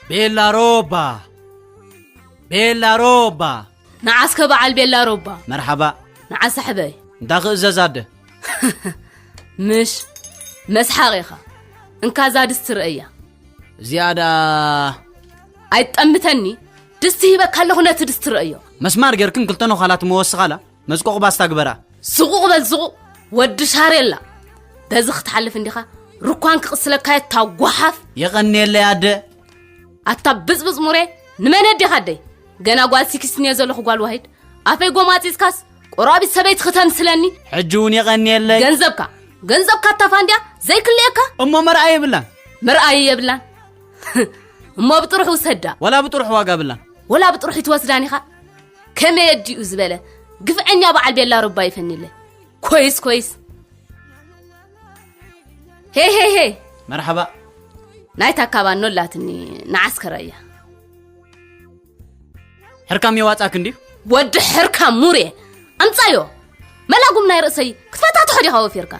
ቤላ ሮባ፣ ቤላ ሮባ። ንዓስከ በዓል ቤላ ሮባ። መርሓባ። ንዓ ሳሕበይ። እንዳ ክእዘዝ ኣደ። ምሽ፣ መስሓቕ ኢኻ። እንካ እዛ ድስቲ ርእያ። እዚኣ ደኣ ኣይትጠምተኒ፣ ድስቲ ሂበካ ኣለኹ፣ ነቲ ድስቲ ርእዮ። መስማር ጌርክን ክልተ ነዃላት እሞ ወስኻላ፣ መዝቆቕ ባስታ ግበራ። ዝቑቕ በል ዝቑቕ፣ ወዲ ሻሬላ። በዚ ክትሓልፍ እንዲኻ፣ ርኳን ክቕስለካ እየ፣ እታ ጓሓፍ። የቐንየለይ ኣደ። ኣታ ብጽብጽ ሙሬ፣ ንመን ኣዴኻ ኣደይ? ገና ጓል ሲክስቲን እየ ዘለኹ፣ ጓል ዋሂድ። ኣፈይ ጎማጺጽካስ፣ ቆራቢት ሰበይቲ ክተምስለኒ? ሕጂ እውን የቐንየለይ። ገንዘብካ፣ ገንዘብካ እታ ፋንድያ ዘይክልኤካ? እሞ መርኣይ የብላን። መርኣይ የብላን። እሞ ብጥርሑ ውሰዳ። ወላ ብጥርሑ ዋጋ የብላን። ወላ ብጥርሑ ይትወስዳን ኢኻ? ከመይ ኣዲኡ ዝበለ ግፍዐኛ በዓል ቤላ ሮባ ይፈኒለይ። ኮይስ፣ ኮይስ። ሄ፣ ሄ፣ ሄ። መርሓባ። ናይታ ካባኖ ኣላትኒ፣ ንዓስከረያ። ሕርካም የዋጻክ እንድዩ? ወዲ ሕርካም ሙሬ፣ ኣምጻዮ። መላጉም ናይ ርእሰይ ክትፈታትሖ ዲኻ ወፊርካ?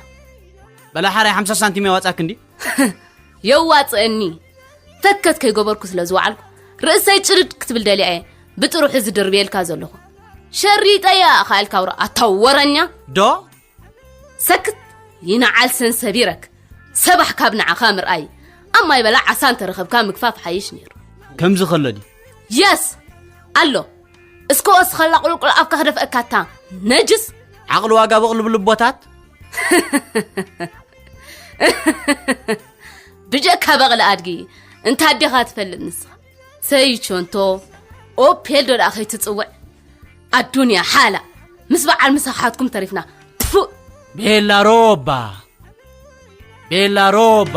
በላ ሓራይ ሓምሳ ሳንቲም የዋጻክ እንድዩ? የዋጽአኒ። ፈከት ከይገበርኩ ስለ ዝወዓልኩ፣ ርእሰይ ጭርድ ክትብል ደልያ እየ ብጥርሑ ዝድርብየልካ ዘለኹ። ሸሪጠያ ኸኣልካ ውረ ኣታ ወረኛ። ዶ? ሰክት፣ ይንዓል ሰንሰቢረክ። ሰባሕ ካብ ንዓኻ ምርኣይ፣ ኣብ ማይ በላ ዓሳ እንተረኸብካ ምግፋፍ ሓይሽ ነይሩ። ከምዚ ከሎ ድዩ? የስ፣ ኣሎ። እስከ ወስኸላ ቁልቁል ኣፍካ ክደፍአካ እታ ነጅስ። ዓቕሊ ዋጋ ብቕልብልቦታት። ብጀካ በቕሊ ኣድጊ፣ እንታ ኣዴኻ ትፈልጥ ንስኻ። ሰይቾንቶ፣ ኦፔል ዶ ደኣ ከይትጽውዕ? ኣዱንያ ሓላ፣ ምስ በዓል ምሳሓትኩም ተሪፍና። ትፉእ! ቤላ ሮባ፣ ቤላ ሮባ።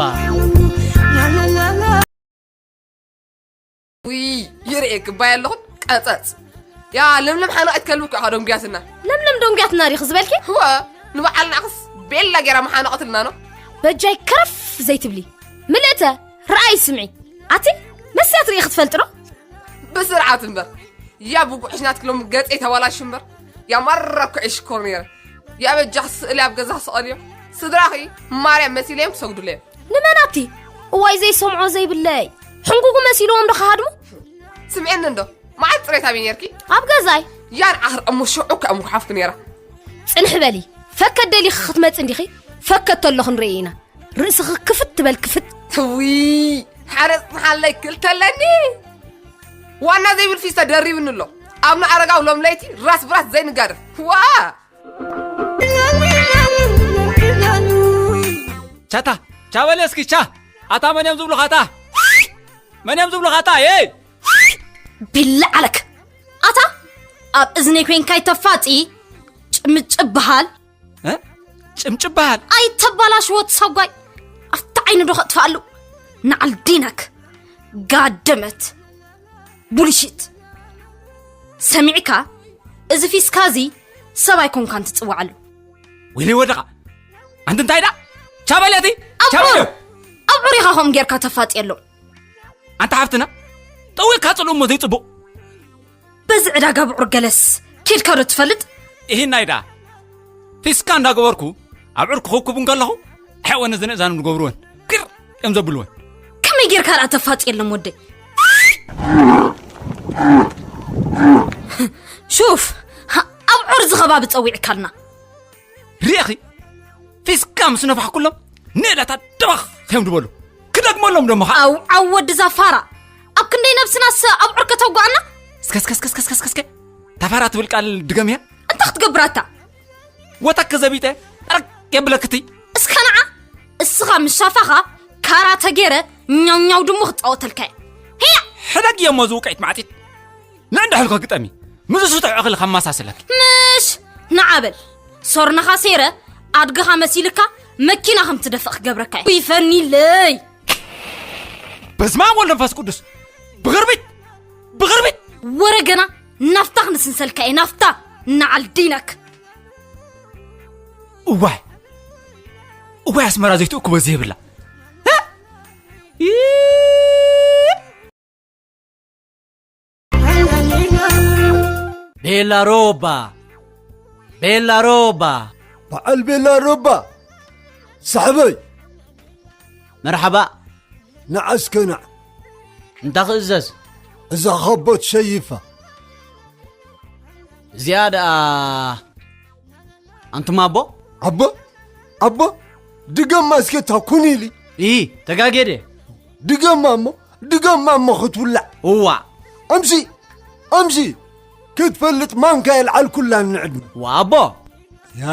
ውይ፣ ይርእየኪ እባ ኣለኹን ቀጸጽ። ያ ለምለም ሓነቐት ከልብኪ ኢኻ ደንጉያትና። ለምለም ደንጉያትና ዲኺ ዝበልኪ? እወ፣ ንበዓል ንዓኽስ ቤላ ጌራ ምሓነቐትልና ኖ። በጃይ ከረፍ ዘይትብሊ። ምልእተ፣ ርኣይ ስምዒ። ኣቲ፣ መስትያት ርእይኺ ትፈልጢ ዶ? ብስርዓት እምበር። ያ ብጉዕሽ ናትኪ ሎሚ ገጸይ ተባላሹ እምበር። ያ ማራ ኩዒ ሽኮር ነይረ። ያ በጃኺ ስእሊ ኣብ ገዛ ስቐልዮ። ስድራኺ ማርያም መሲለዮም ክሰግዱለዮም። ንመን ኣቲ? እዋይ ዘይሰምዖ ዘይብለይ። ሕንጉጉ መሲልዎም ዶ ክሃድሙ? ስምዕኒ እንዶ፣ መዓት ጽሬት ኣበይ ነርኪ? ኣብ ገዛይ። ያን ዓኽር እሞ ሽዑ ከእምጉሓፍኩ ነይራ። ጽንሒ በሊ። ፈከት ደሊኺ ክትመጺ እንዲኺ? ፈከት ተሎ ክንርኢ ኢና። ርእስኺ ክፍት ትበል ክፍት። ትዊ፣ ሓደ ጽንሓለይ ክልተ ኣለኒ። ዋና ዘይብል ፊስታ ደሪብኒ ኣሎ። ኣብነ ኣረጋዊ ሎም ለይቲ ራስ ብራስ ዘይንጋደፍ። ዋ! ቻታ፣ ቻ በል እስኪ፣ ቻ። ኣታ መን እዮም ዝብሉኻ፣ ኣታ? መን እዮም ዝብሉኻ፣ ኣታ? ኤይ! ቢላ ዓለክ። ኣታ፣ ኣብ እዝነይ ኮይንካ ይተፋጺ። ጭምጭብ በሃል። እ? ጭምጭብ በሃል። ኣይተባላሽዎ፣ ሰጓይ። ኣብቲ ዓይኑ ዶ ከጥፍኣሉ? ንዓል ዲናክ። ጋደመት። ቡልሽት። ሰሚዕካ? እዚ ፊስካ እዚ ሰብ ኣይኮንካን ትጽውዓሉ። ወይለይ ወደኻ። ኣንቲ እንታይ ደኣ? ቻ በል ኣቲ! ቻ በል! ኣብዑር! ኣብዑር ኢኻ ከምኡ ጌርካ ተፋጥየሎም። ኣንታ ሓፍትና፣ ጠዊቕካ ጽልኡ እሞ ዘይጽቡቕ። በዚ ዕዳጋ ብዑር ገለስ ኬድካ ዶ ትፈልጥ? ኢሂናይ ደኣ። ፊስካ እንዳገበርኩ ኣብዑር ክኹብኩብ እንከለኹ፣ ኣሕወነ ዝንእዛኑ ዝገብርወን፣ ኪር እዮም ዘብልወን። ከመይ ጌርካ ደኣ ተፋጥየሎም ወደይ? ሹፍ፣ ኣብዑር እዚ ከባቢ ጸዊዕካልና። ርኢኺ? ፊስካ ምስ ነፋሕኩሎም ንእዳታ ደባኽ ከዮም ድበሉ። ክደግመሎም ደሞ ኸዓ። ኣው፣ ዓው፣ ወዲ ዛፋራ። ኣብ ክንደይ ነብስናስ ኣብዑር ከተውግኣና? እስከ፣ እስከ፣ እስከ፣ እስከ፣ እስከ፣ እስከ። ታፋራ ትብል ቃል ድገምያ። እንታይ ክትገብራታ? ወተክ ዘቢጠ፣ ጠረቅ የብለክቲ። እስከ ንዓ፣ እስኻ ምስ ሻፋኻ ካራተ ገይረ ኛው ኛው ድሙ ክጻወተልካ እየ። ሄያ! ሕደግ እየ እሞ ዝውቅዒት ማዕጺት። ንእንዳ ሕልኮ ግጠሚ። ምስ ዝስጥሕ እኽሊ ከማሳስለኪ። ምሽ! ንዓ በል። ሶርናኻ ሰይረ፣ ኣድግኻ መሲልካ፣ መኪና ከም ትደፍእ ክገብረካ እየ። ይፈኒለይ! በስመ ኣብ ወወልድ ወመንፈስ ቅዱስ። ብኽርቢት! ብኽርቢት! ወረ ገና ናፍታ ክንስንሰልካ እየ፣ ናፍታ! ንዓል ዲነክ! እዋይ! እዋይ ኣስመራ ዘይትእክቦ ዘይብላ። እ? ይ-! ቤላ ሮባ! ቤላ ሮባ! በዓል ቤላ ሮባ! ሳሕበይ! መርሓባ! ንዓ እስከ ንዓ። እንታ ክእዘዝ? እዛ ኻቦት ሸይፋ። እዚኣ ደኣ ኣንቱም ኣቦ? ኣቦ? ኣቦ? ድገማ እስከ እታ ኩን ኢሊ። ኢ፣ ተጋጌደ። ድገማ እሞ፣ ድገማ እሞ ክትውላዕ። እዋ። ኣምሲ፣ ኣምሲ፣ ክትፈልጥ ማንካ የልዓልኩላ ንዕድመ። ዋ ኣቦ። ያ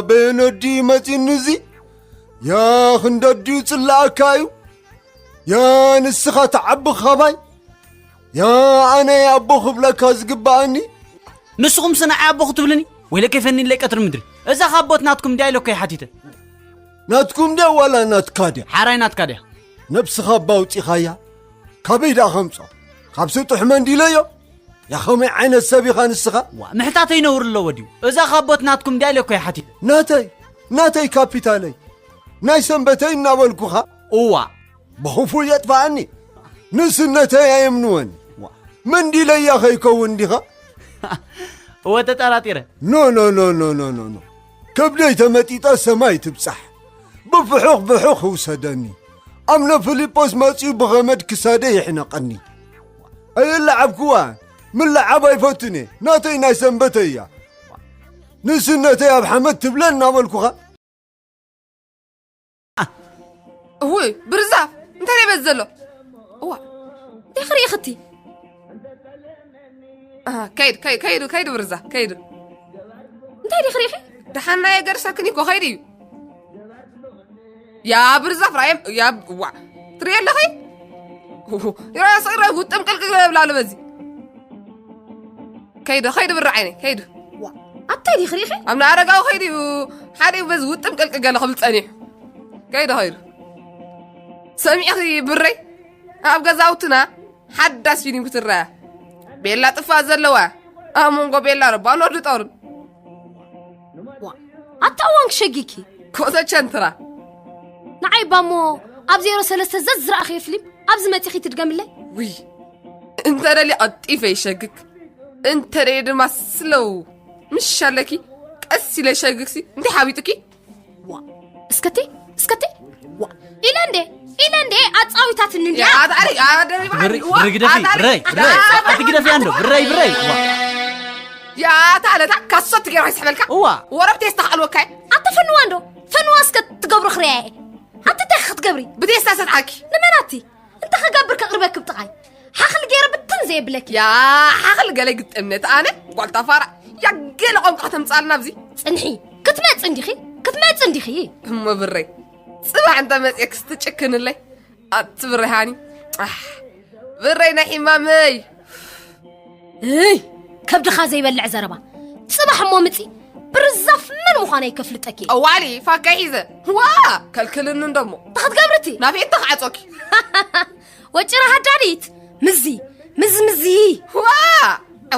በየነዲ መጺኒ እዚ? ያ ክንደድዩ ጽላኣካ እዩ? ያ ንስኻ ትዓቢ ኻባይ? ያ ኣነ ኣቦ ክብለካ ዝግባኣኒ? ንስኹም ስናዓይ ኣቦ ክትብልኒ? ወይለ ከይፈኒ ለይ ቀትሪ ምድሪ። እዛ ካቦት ናትኩም ድያ ኢለ እኮ እየ ሓቲተ። ናትኩም ድያ ዋላ ናትካ ድያ? ሓራይ ናትካ ድያ? ነብስኻ ኣባ ኣውጺኻያ? ካበይ ደኣ ከምጾ? ካብ ስጡሕ መንዲለዮ? ያ ኸመይ ዓይነት ሰብ ኢኻ ንስኻ? ዋ፣ ምሕታተይ ነውሪ ኣለዎ ድዩ? እዛ ካቦት ናትኩም ድያ ኢለ እኮ እየ ሓቲተ። ናተይ፣ ናተይ ካፒታለይ። ናይ ሰንበተይ እናበልኩኻ? እዋ። ብኽፉእ የጥፍኣኒ። ንእስነተይ ኣየምንወኒ። ዋ። መንዲለያ ከይከውን ዲኻ? እወ ተጠራጢረ። ኖ፣ ኖ፣ ኖ፣ ኖ፣ ኖ፣ ኖ፣ ኖ። ከብደይ ተመጢጠ ሰማይ ትብጻሕ። ብፍሑኽ ብሑኽ ይውሰደኒ። ኣምነ ፊሊጶስ መጺኡ ብገመድ ክሳደይ ይሕነቐኒ። ኣየለዓብክዋን። ምልዓብ ኣይፈቱን እየ። ናተይ ናይ ሰንበተይ እያ። ንእስነተይ ኣብ ሓመድ ትብለ እናበልኩኻ። እውይ፣ ብርዛፍ፣ እንታይ ደበዝ ዘሎ? እዋ፣ እንታይ ክርኢ ኽቲ? አ፣ ከይድ፣ ከይድ፣ ከይድ፣ ከይድ፣ ብርዛፍ፣ ከይድ። እንታይ ዲኺ ርኢኺ? ደሓን ናይ ገርሰክን እኮ ከይድ እዩ። ያ ብርዛፍ፣ ራእየም፣ ያ፣ ዋ፣ ትርኢ ኣለኺ? ይራ፣ ይራ፣ ውጥም ቅልቅል ብላ ኣሎ በዚ። ከይዱ፣ ከይዱ ብር ዓይነይ፣ ከይዱ። ዋ፣ ኣታይ ዲኺ ርኢኺ? ኣብ ንኣረጋዊ ከይዱ እዩ። ሓደ እዩ በዚ ውጥም ቅልቅል ገለ ክብል ጸኒሑ። ከይዱ፣ ከይዱ። ሰሚዕኺ ብረይ? ኣብ ገዛውትና ሓዳስ ፊልም ክትረኣ። ቤላ ጥፋ ዘለዋ። ኣብ መንጎ ቤላ ረባ ኖርዲ ጦርን። ዋ፣ ኣታ እዋን ክሸጊኪ። ኮሰ ቸንትራ። ንዓይ ባሞ ኣብ ዜሮ ሰለስተ ዘዝረኣኽዮ ፊልም ኣብዚ መጺኺ ትድገምለይ? ውይ፣ እንተ ደልየ ቀልጢፈ ይሸግግ፣ እንተ ደልየ ድማ ስለው። ምሽ ኣለኪ፣ ቀስ ኢለ ይሸግግሲ፣ እንታይ ሓቢጡኪ? ዋ፣ እስከቲ፣ እስከቲ፣ ዋ፣ ኢለ እንዴ፣ ኢለ እንዴ፣ ኣጻዊታትኒ እንድያ። ያ፣ ኣታ፣ ኣሪ፣ ኣ፣ ደሪባ፣ ብሪ-፣ ዋ፣ ብሪ ግደፊ፣ ኣታ፣ ኣሪ፣ ብረይ፣ ኣታ፣ ብረይ፣ ኣታ፣ ኣቲ ግደፊ ኣንዶ፣ ብረይ፣ ብረይ፣ ዋ። ያ፣ ኣታ፣ ኣለታ፣ ካሶት ገይራ ይስሕበልካ። እዋ። ወረብ ቴስታ ካልወካይ። ኣታ ፈንዋ እንዶ፣ ፈንዋ እስከ ትገብሩ ክሪያ እየ። ኣቲ እንታይ ክትገብሪ? ብቴስታ ሰትሓኪ። ንመናቲ? እንተ ክገብር ከቕርበኪ ብጥቓይ። ሓኽሊ ገይረ ብትን ዘየብለኪ። ያ ሓኽሊ ገለ ግጥምነት ኣነ ጓልታ ፋራ። ያ ገለ ቋንቋ ከተምጻልና ኣብዚ። ጽንሒ። ክትመጽ እንዲኺ? ክትመጽ እንዲኺ? እሞ ብረይ። ጽባሕ እንተ መጽየክስ ትጭክንለይ? ኣቲ ብረይ ሃኒ። ኣሕ፣ ብረይ ናይ ሕማመይ። እይ፣ ከብድኻ ዘይበልዕ ዘረባ። ጽባሕ እሞ ምጺ፣ ብርዛፍ መን ምዃነይ ከፍልጠኪ። ጠዋሊ ፋካ ሒዘ። ዋ፣ ከልክልኒ እንደሞ። እንታይ ክትገብሪ እቲ? ናፊ እንተ ክዓጾኪ። ወጭራ ሃዳዲት፣ ምዚ፣ ምዚ፣ ምዚ። ዋ፣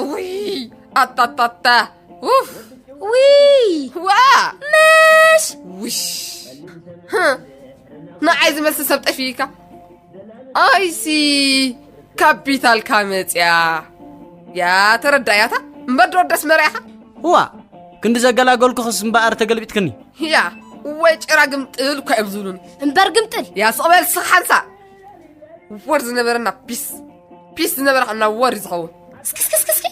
እውይ፣ ኣታታታ። ኡፍ። ውይ። ዋ። ምሽ። ውሽ። ህ። ንዓይ ዝመስል ሰብ ጠፊእካ። ኣይሲ ካፒታልካ መጽያ። ያ ተረዳያታ እምበር ዶ ደስ መርያኻ? እዋ፣ ክንዲ ዘገላገልኩኽስ እምበኣር ተገልቢጥክኒ። ያ፣ ወይ ጭራ ግምጥል እኳ እዮም ዝብሉኒ። እምበር ግምጥል። ያ፣ ስቕ በል ስኽ ሓንሳ። ወር ዝነበረና ፒስ፣ ፒስ ዝነበረ ኸና ወር እዩ ዝኸውን። እስኪ፣ እስኪ፣ እስኪ፣ እስኪ።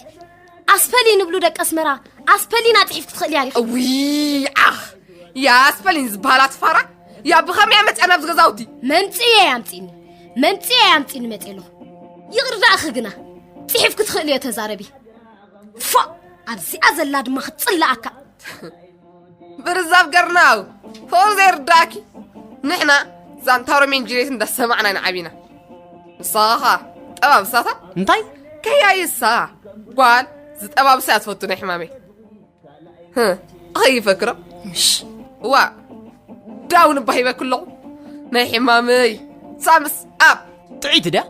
ኣስፐሊን ይብሉ ደቂ ኣስመራ። ኣስፐሊን ኣጽሒፍ ክትኽእል እያ ዲኺ? እውይ፣ ዓኽ። ያ ኣስፐሊን ዝበሃላ ትፋራ። ያ ብኸመይ እያ መጽያ ናብዚ ገዛውቲ? መምጽእ እየ ኣምጺኒ። መምጽእ እየ ኣምጺኒ መጽእ ኣለኹ። ይቕርዳእኺ ግና። ጽሒፍ ክትኽእል እዮ ተዛረቢ። ፎእ! ኣብዚኣ ዘላ ድማ ክትጽላኣካ። ብርዛብ ገርናው፣ ፎር ዘይርዳእኪ። ንሕና ዛንታ ሮሜን ጁልየት እንዳሰማዕና ኢና ዓቢና። ንስኻ ኸኣ ጠባብሳታ? እንታይ? ከያይሳ ጓል ዝጠባብሳ እያ ትፈቱ ናይ ሕማመይ። ህ፣ ኣኸይ ይፈክሮ? ምሽ። ዋ፣ ዳውን እባ ሂበክ ኣለኹ። ናይ ሕማመይ። ሳምስ ኣፕ። ጥዒት ድያ?